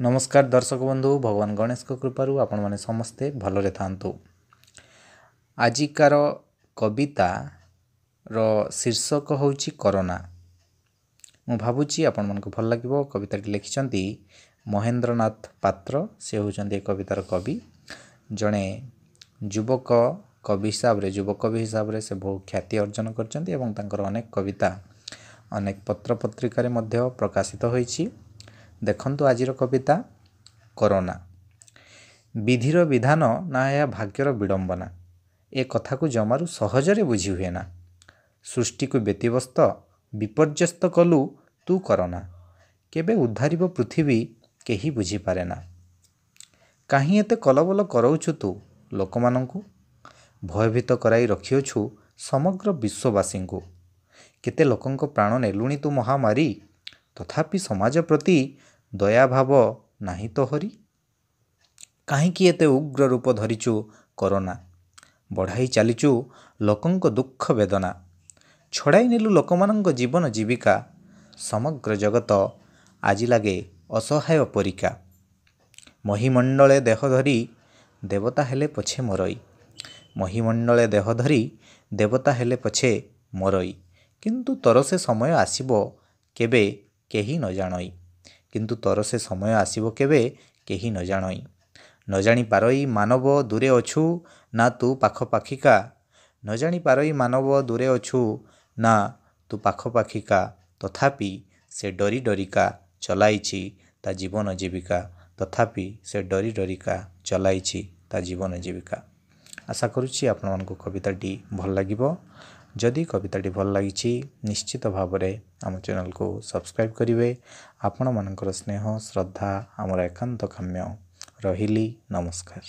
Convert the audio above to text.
ନମସ୍କାର ଦର୍ଶକ ବନ୍ଧୁ, ଭଗବାନ ଗଣେଶଙ୍କ କୃପାରୁ ଆପଣମାନେ ସମସ୍ତେ ଭଲରେ ଥାଆନ୍ତୁ। ଆଜିକାର କବିତାର ଶୀର୍ଷକ ହେଉଛି କରୋନା। ମୁଁ ଭାବୁଛି ଆପଣମାନଙ୍କୁ ଭଲ ଲାଗିବ। କବିତାଟି ଲେଖିଛନ୍ତି ମହେନ୍ଦ୍ରନାଥ ପାତ୍ର। ସେ ହେଉଛନ୍ତି ଏ କବିତାର କବି। ଜଣେ ଯୁବକ କବି ହିସାବରେ, ଯୁବକବି ହିସାବରେ ସେ ବହୁ ଖ୍ୟାତି ଅର୍ଜନ କରିଛନ୍ତି ଏବଂ ତାଙ୍କର ଅନେକ କବିତା ଅନେକ ପତ୍ର ପତ୍ରିକାରେ ମଧ୍ୟ ପ୍ରକାଶିତ ହୋଇଛି। ଦେଖନ୍ତୁ ଆଜିର କବିତା କରୋନା। ବିଧିର ବିଧାନ ନା ଏହା ଭାଗ୍ୟର ବିଡ଼ମ୍ବନା, ଏ କଥାକୁ ଜମାରୁ ସହଜରେ ବୁଝି ହୁଏନା। ସୃଷ୍ଟିକୁ ବ୍ୟତିବ୍ୟସ୍ତ ବିପର୍ଯ୍ୟସ୍ତ କଲୁ ତୁ କରନା, କେବେ ଉଦ୍ଧାରିବ ପୃଥିବୀ କେହି ବୁଝିପାରେନା। କାହିଁ ଏତେ କଲବଲ କରଉଛୁ ତୁ ଲୋକମାନଙ୍କୁ, ଭୟଭୀତ କରାଇ ରଖିଅଛୁ ସମଗ୍ର ବିଶ୍ୱବାସୀଙ୍କୁ। କେତେ ଲୋକଙ୍କ ପ୍ରାଣ ନେଲୁଣି ତୁ ମହାମାରୀ, ତଥାପି ସମାଜ ପ୍ରତି ଦୟାଭାବ ନାହିଁ ତୋହରି। କାହିଁକି ଏତେ ଉଗ୍ର ରୂପ ଧରିଛୁ କରୋନା, ବଢ଼ାଇ ଚାଲିଛୁ ଲୋକଙ୍କ ଦୁଃଖ ବେଦନା। ଛଡ଼ାଇ ନେଲୁ ଲୋକମାନଙ୍କ ଜୀବନ ଜୀବିକା, ସମଗ୍ର ଜଗତ ଆଜି ଲାଗେ ଅସହାୟ ପରିକା। ମହିମଣ୍ଡଳେ ଦେହ ଧରି ଦେବତା ହେଲେ ପଛେ ମରଇ, ମହିମଣ୍ଡଳେ ଦେହ ଧରି ଦେବତା ହେଲେ ପଛେ ମରଇ, କିନ୍ତୁ ତୋର ସେ ସମୟ ଆସିବ କେବେ କେହି ନ ଜାଣଇ, କିନ୍ତୁ ତୋର ସେ ସମୟ ଆସିବ କେବେ କେହି ନ ଜାଣଇ। ନ ଜାଣିପାରଇ ମାନବ ଦୂରେ ଅଛୁ ନା ତୁ ପାଖପାଖିକା, ନ ଜାଣିପାରଇ ମାନବ ଦୂରେ ଅଛୁ ନା ତୁ ପାଖପାଖିକା, ତଥାପି ସେ ଡରି ଡରିକା ଚଲାଇଛି ତା ଜୀବନ ଜୀବିକା, ତଥାପି ସେ ଡରି ଡରିକା ଚଲାଇଛି ତା ଜୀବନ ଜୀବିକା। ଆଶା କରୁଛି ଆପଣମାନଙ୍କୁ କବିତାଟି ଭଲ ଲାଗିବ। ଯଦି କବିତାଟି ଭଲ ଲାଗିଛି, ନିଶ୍ଚିତ ଭାବରେ ଆମ ଚ୍ୟାନେଲକୁ ସବସ୍କ୍ରାଇବ୍ କରିବେ। ଆପଣମାନଙ୍କର ସ୍ନେହ ଶ୍ରଦ୍ଧା ଆମର ଏକାନ୍ତ କାମ୍ୟ। ରହିଲି, ନମସ୍କାର।